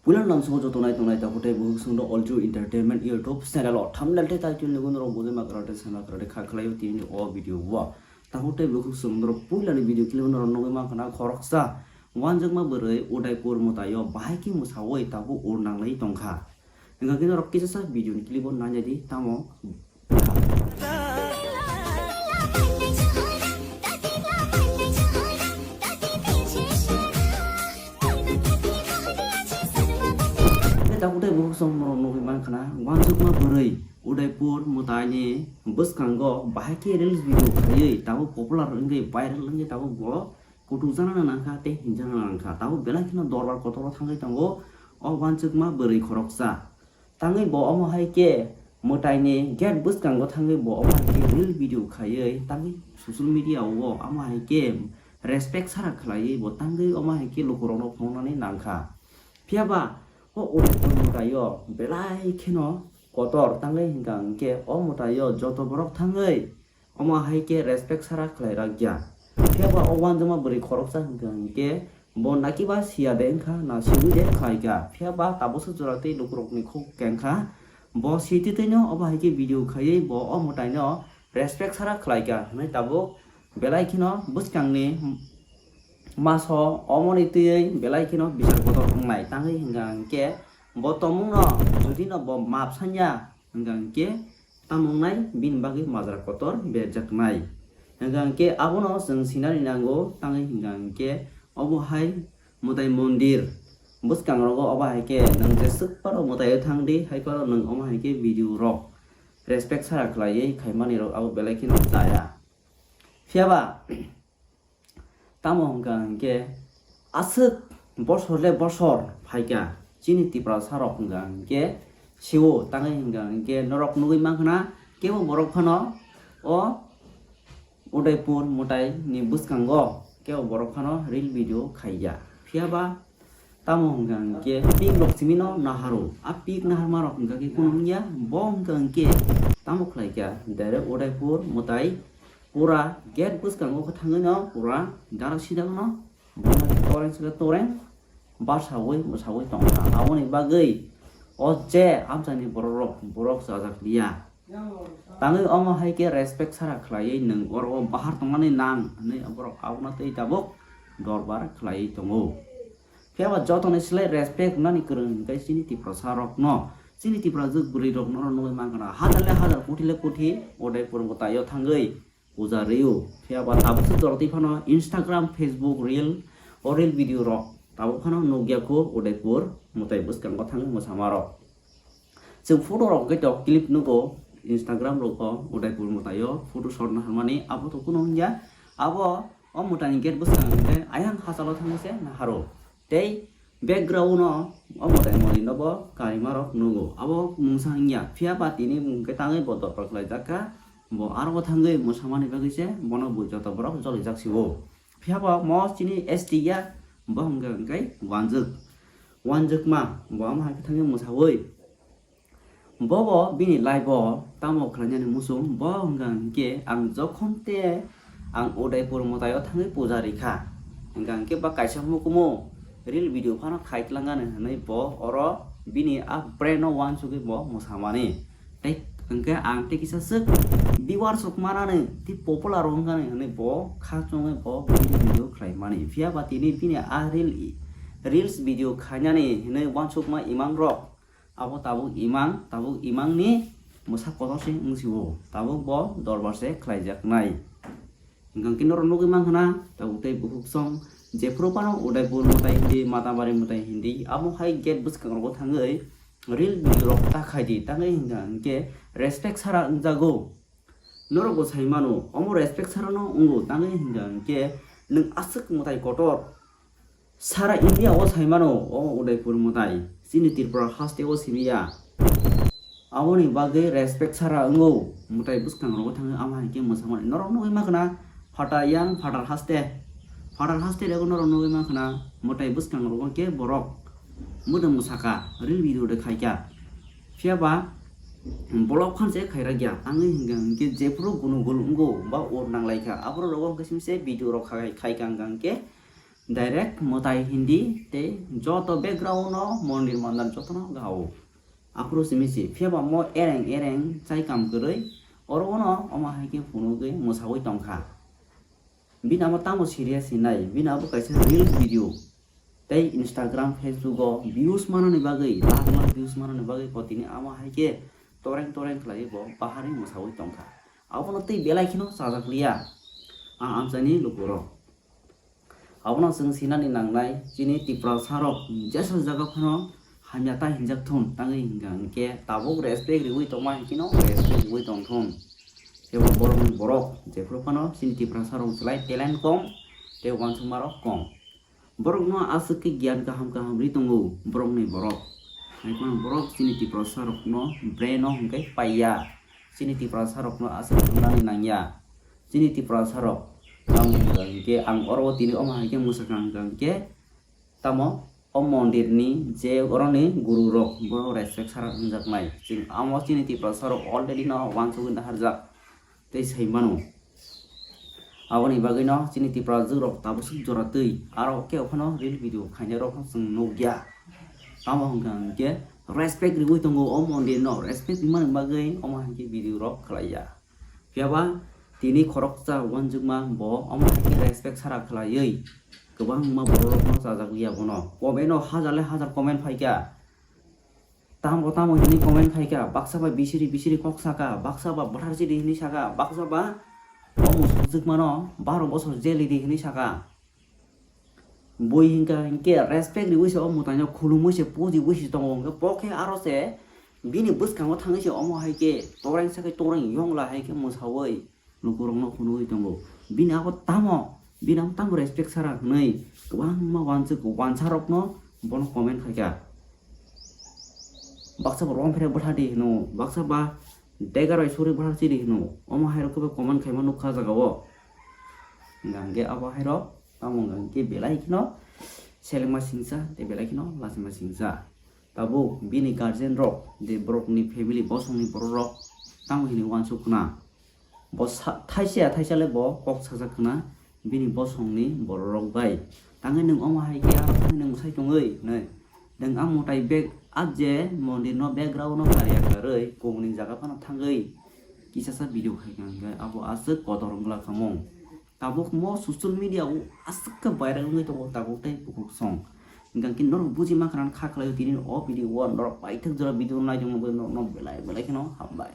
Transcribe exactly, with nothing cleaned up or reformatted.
Puila lamsongo joto nai tongnai takhuk tei bukhuk chwng no All True Entertainment YouTube channel o thumbnail tei title ni gwnwi rok bujui ma karate sama karate kha khlaio tini o video o. Takhuk tei bukhuk chwng norok puila ni video clip o norok nugwi mankha na khoroksa wanjakma bwrwi Udaipur mwtai o bahai khe mwsawi tabuk ur nanglai tongkha. Hwnkha khe norok kisa sa video ni clip o nainai di tamo. Tei tabuk tei bukhuk chwng norok nugwi mankha na wanjakma bwrwi Udaipur mwtai ni bwskango bahai khe reels video khaiwi tabuk popular wngwi viral wngwi tabuk bo kutukjakna nangkha tei hinjakna nangkha. Tabuk belai kheno dorbar kotor o thangwi tongo o wanjakma bwrwi khoroksa. Tangwi bo omo hai khe mwtai ni gate bwskango thangwi bo omo hai khe reel video khaiwi tangwi social media o omo hai khe respect sara khlaiwi bo tangwi omo hai khe lukurokno phunuknani nangkha. Phiyaba o Udaipur mwtai o belai kheno kotor tangwi hwnkha hwnkhe o mwtai o joto borok thangwi omo hai khe respect sara khlai rakya. Phiyaba o wanjakma bwrwi khoroksa hwnkha hwnkhe bo nakiba siya de wngkha na siwi de khlaikha. Phiyaba tabuksa jora tei lukurokni khuk kengkha. Bo sititwino obo hai khe video khaiwi bo o mwtaino respect sara khlaikha hwnwi tabuk belai kheno bwskangni maso omoni twiwi belai kheno bisar kotor wngnai. Tangwi hwnkha hwnkhe bo tongmungno judino bo map sanya hwnkha hwnkhe tamo wngnai bini bagwi majra kotor berjaknai. Hwnkha hwnkhe abono chwng sinani nango, tangwi hwnkha hwnkhe obo hai mwtai mondir bwskangrogo obo hai khe nwng jeswk phano mwtaio thangdi, hai phano nwng omo hai khe video rok respect sara khlaiwi khaimani rok abo belai kheno chaya. Phiyaba tamo hwnkha hwnkhe aswk bosor le bosor phaikha chini Tiprasa rok hwnkha hwnkhe sio tangwi hwnkha hwnkhe norok nugwi mankha na kebo borok phano o Udaipur mwtai ni bwskango kebo borok phano reel video khaiya. Phiyaba tamo hwnkha hwnkhe pik rok simi no naharo. A pik naharma rok hwnkha khe kunu wngya. Bo hwnkha hwnkhe tamo khlaikha direct Udaipur mwtai pura gate bwskango khe thangwi no pura dara sidang no bono toreng saka toreng basawi mwsawi tongkha. Aboni bagwi o je amchaini borok rok borok chajak liya. Tangwi omo hai khe respect sara khlaiwi nwng oro o bahar tongmani nang hwnwi borok abono tei tabuk dorbar khlaiwi tongo. Phiyaba jotoni slai respect nani kwrwng hwnkhe chini Tiprasa rokno, chini Tiprajwk bwrwi rokno oro nugwi mankha na hajar le hajar koti le koti Udaipur mwtaio thangwi puja rw-o. Phiyaba tabuksa jorotwi phano Instagram, Facebook reel, o reel video rok tabuk phano nukya kho Udaipur mwtai bwskango thangwi mwsama rok. Chwng photo rok hwnkhe tok clip nugo Instagram rogo Udaipur mwtaio photo shot naharmani abo to kunu wngya. Abo o mwtaini gate bwskango hwnkhe ayang hachalo thangwi se naharo. Tei background no o mwtai mondir no bo karima rok nugo. Abo mungsa wngya. Phiyaba tini hwnkhe tangwi bo dorbar khlaijak kha. Bo aro o thangwi mwsamani bagwi se bono bo joto borok jolijak sio. Phiyaba mo chini S T ya bo hwnkha hwnkhe wanjwk. Wanjwkma bo omo hai khe thangwi mwsawi. Bobo bini life o tamo khlainani muchung, bo hwnkha hwnkhe ang jokhon te ang Udaipur mwtaio thangwi puja rikha. Hwnkha hwnkhe ba kaisa hukumu reel video phano khai tlangani hwnwi bo oro bini a brain o wansugwi bo mwsamani. Tei hwnkhe ang tei kisa swk viewers rok manani tei popular rok wngkha hwnwi bo kha chongwi bo video khlai mani. Phiya ba tini bini a reel, reels video khainani hwnwi wansukma imang rok abo tabuk imang, tabuk imang ni mwsa kotor se wng sio. Tabuk bo dorbar se khlaijaknai. Hwnkha khe norok nugwi mankha na, tabuk tei bukhuk song jephuru phano Udaipur mwtai hindi, Matabari mwtai hindi, amo hai gate bwskango thangwi reel video rok ta khai di, tangwi hwnkha hwnkhe respect sara wngjago. Norok bo sai mano, omo respect sara no wngo, tangwi hwnkha hwnkhe nwng aswk mwtai kotor. Sara India o sai mano o Udaipur mwtai, chini Tripura haste o simi ya. Aboni bagwi respect sara wngo, mwtai bwskang rogo thangwi ama hai khe mwsamani. Norok nugwi mankha na phatar yang phatar haste. Phatar haste rego norok nugwi mankha na mwtai bwskang rogo khe borok mwdwm mwsaka reel video de khaikha. Phiya ba block phan se khairakya, tangwi hwnkha hwnkhe jephuru gunu gul wngo ba ur nanglaikha. Aborok rogo hwnkhe simi se video rok khai, khaikha hwnkha hwnkhe Direct mwtai hindi tei joto background no mondir mandar jotono gao. Aphuru simi si, phiya ba mo ereng ereng chai kam kwrwi, oro ono omo hai khe phunugwi mwsawi tongkha. Bini abo tamo serious hinai, bini abo kaisa reel video tei Instagram, Facebook o views manani bagwi, lakh lakh views manani bagwi bo tini amo hai khe toreng toreng khlaiwi bo baharwi mwsawi tongkha. Abono tei belai kheno chajak liya ang amchaini lukurok. Abono chwng sinani nangnai, chini Tiprasarok jesa jaga phano hamya ta hinjak thun, tangwi hingkha hinkhe tabuk respect riwi tongma hinkheno respect riwi tong thun. Tebo borokni borok jephuru phano chini Tiprasarok slai talent kom tei uansukmarok kom. Borokno aswk khe giyan kaham kaham ri tongo borokni borok. Haiphano borok chini Tiprasarokno brain o hinkhe paiya. Chini Tiprasarokno aswk thumnani nangya. Chini Tiprasarok tamo hingkha hinkhe ang oro tini omo hai khe mwsakha hingkha hinkhe tamo o mondirni je oroni gururok borok respect sara wngjaknai. Chwng amo chini Tiprasarok already no uansugwi naharjak tei sai mano. Aboni bagwino chini Tiprajwk rok tabuk swk jora twi aro khe phano reel video khainai rok no chwng nukya. Tamo hwnkha hinkhe respect riwi tongo o mondir no, respect rimani bagwi omo hai khe video rok khlaiya. Phiya ba tini khoroksa uansukma bo omo hai khe respect sara khlaiwi kwbangma borok rok no chajak liya bono. Comment o hajar le hajar comment phaikha. Tamo tamo hinwi comment khaikha, baksa ba bisiri bisiri kok saka, baksa ba bwthar chiri hinwi saka, baksa ba omo sujwkmano baro bosor jail di hinwi saka. Bui hingka hinkhe respect riwi se o mwtaino khulumwi se pujiwi se tongo, hinkhe bo khe aro se bini bwskango thangwi se omo hai khe toreng sakhe toreng yongla hai khe mwsawi lukurokno phunugwi tongo. Bini abo tamo, bini abo tamo respect sara hwnwi kwbangma uansuk uansarokno bono comment khaikha. Baksa bo rom phre bwtha di hino, baksa ba dega roi suri bwtha chiri hino, omo hai rok khe bo comment khaima nukha jaga o. Hingkha hinkhe abo hai rok tamo hingkha hinkhe belai kheno selengma singsa tei belai kheno lachima singsa. Tabuk bini guardian rok, je borokni family bosongni borok rok tamo hinwi uansuk khna. Bo sa-, thaisa ya thaisa le bo kok sajak khna bini bosongni borok rok bai. Tangwi nwng omo hai khe abo thangwi nwng mwsai tongwi hinwi. Nwng a mwtai bag a je mondir no background no karya karwi kubuni jaga phano thangwi kisasa video khai kha hinkhe abo aswk kotor wngla khamung. Tabuk mo social media o aswk khe viral wngwi tongo tabuk tei bukhuk song. Hingkha khe norok buji mankha nang kha khlai o tini o video o norok paithak jora video naitongma bagwi norokno belai belai kheno hambai.